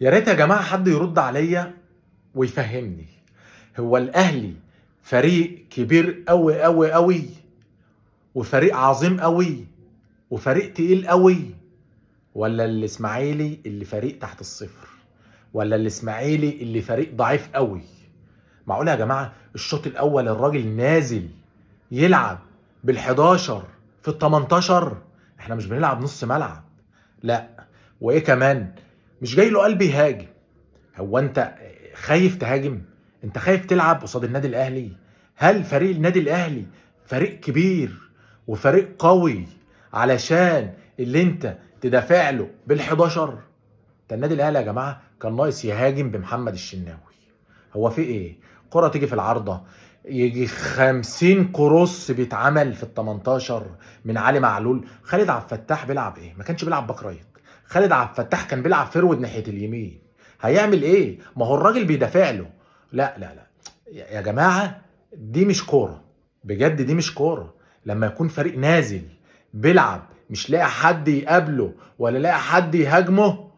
يا ريت يا جماعة حد يرد عليا ويفهمني، هو الاهلي فريق كبير قوي قوي قوي، وفريق عظيم قوي، وفريق تقيل قوي، ولا الاسماعيلي اللي فريق تحت الصفر، ولا الاسماعيلي اللي فريق ضعيف قوي؟ معقول يا جماعة الشوط الاول الراجل نازل يلعب بال11 في ال18؟ احنا مش بنلعب نص ملعب، لا وايه كمان، مش جاي له قلب يهاجم. هو انت خايف تهاجم؟ انت خايف تلعب قصاد النادي الاهلي؟ هل فريق النادي الاهلي فريق كبير وفريق قوي علشان اللي انت تدافع له بال11؟ ده النادي الاهلي يا جماعة كان ناقص يهاجم بمحمد الشناوي. هو في ايه؟ كرة تيجي في العارضة، يجي 50 cross بيتعمل في ال18 من علي معلول. خالد عبد الفتاح بيلعب ايه؟ ما كانش بيلعب back right، خالد عبد الفتاح كان بيلعب forward ناحية اليمين. هيعمل ايه؟ ما هو الراجل بيدافع له. لا لا لا يا جماعة، دي مش كورة بجد، دي مش كورة. لما يكون فريق نازل بيلعب مش لاقي حد يقابله ولا لاقي حد يهاجمه،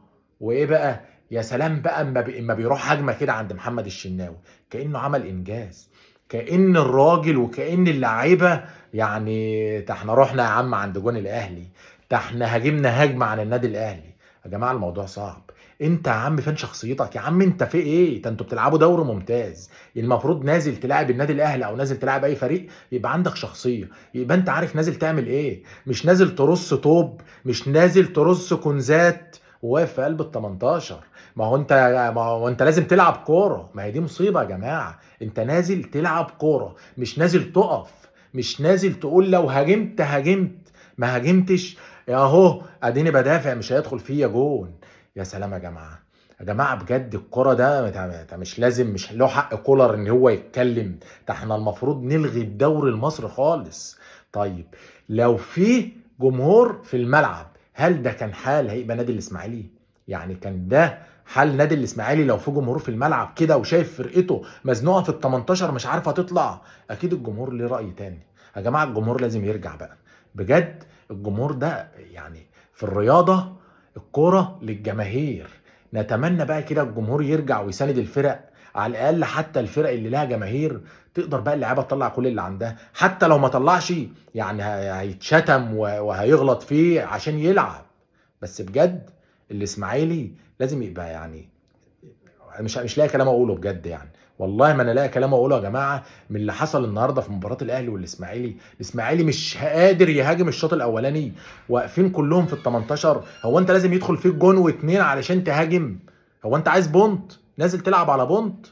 وايه بقى يا سلام بقى اما بيروح هجمة كده عند محمد الشناوي كانه عمل انجاز، كأن الراجل وكأن اللعيبة يعني ده احنا رحنا يا عم عند جون الاهلي، ده احنا هاجمنا هجمة عن النادي الاهلي. يا جماعة الموضوع صعب. انت يا عم فين شخصيتك يا عم؟ انت في ايه؟ ده انتوا بتلعبوا دوري ممتاز، المفروض نازل تلاعب النادي الاهلي او نازل تلاعب اي فريق يبقى عندك شخصية، يبقى انت عارف نازل تعمل ايه، مش نازل ترص طوب، مش نازل ترص كنزات وواقف في قلب ال18. ما هو انت لازم تلعب كورة. ما هي دي مصيبة يا جماعة، انت نازل تلعب كورة، مش نازل تقف، مش نازل تقول لو هاجمت هاجمت، ما هاجمتش اهو اديني بدافع مش هيدخل فيا جون. يا سلام يا جماعة، يا جماعة بجد الكورة ده مش لازم، مش له حق كولر ان هو يتكلم، ده احنا المفروض نلغي الدوري المصري خالص. طيب لو في جمهور في الملعب، هل ده كان حال هيبقى نادي الاسماعيلي؟ يعني كان ده حال نادي الاسماعيلي لو في جمهور في الملعب كده وشايف فرقته مزنوقه في ال18 مش عارفه تطلع؟ اكيد الجمهور ليه راي تاني يا جماعة. الجمهور لازم يرجع بقى بجد. الجمهور ده يعني في الرياضة، الكورة للجماهير. نتمنى بقى كده الجمهور يرجع ويساند الفرق، على الاقل حتى الفرق اللي لها جماهير تقدر بقى اللعيبة تطلع كل اللي عندها، حتى لو ما طلعش يعني هيتشتم وهيغلط فيه عشان يلعب. بس بجد الاسماعيلي لازم يبقى يعني مش لاقي كلام اقوله بجد، يعني والله ما انا لاقي كلام اقوله يا جماعة من اللي حصل النهارده في مباراة الاهلي والاسماعيلي. الاسماعيلي مش قادر يهاجم الشوط الاولاني، واقفين كلهم في ال18. هو انت لازم يدخل فيك جون واتنين علشان تهاجم؟ هو انت عايز point؟ نازل تلعب على point؟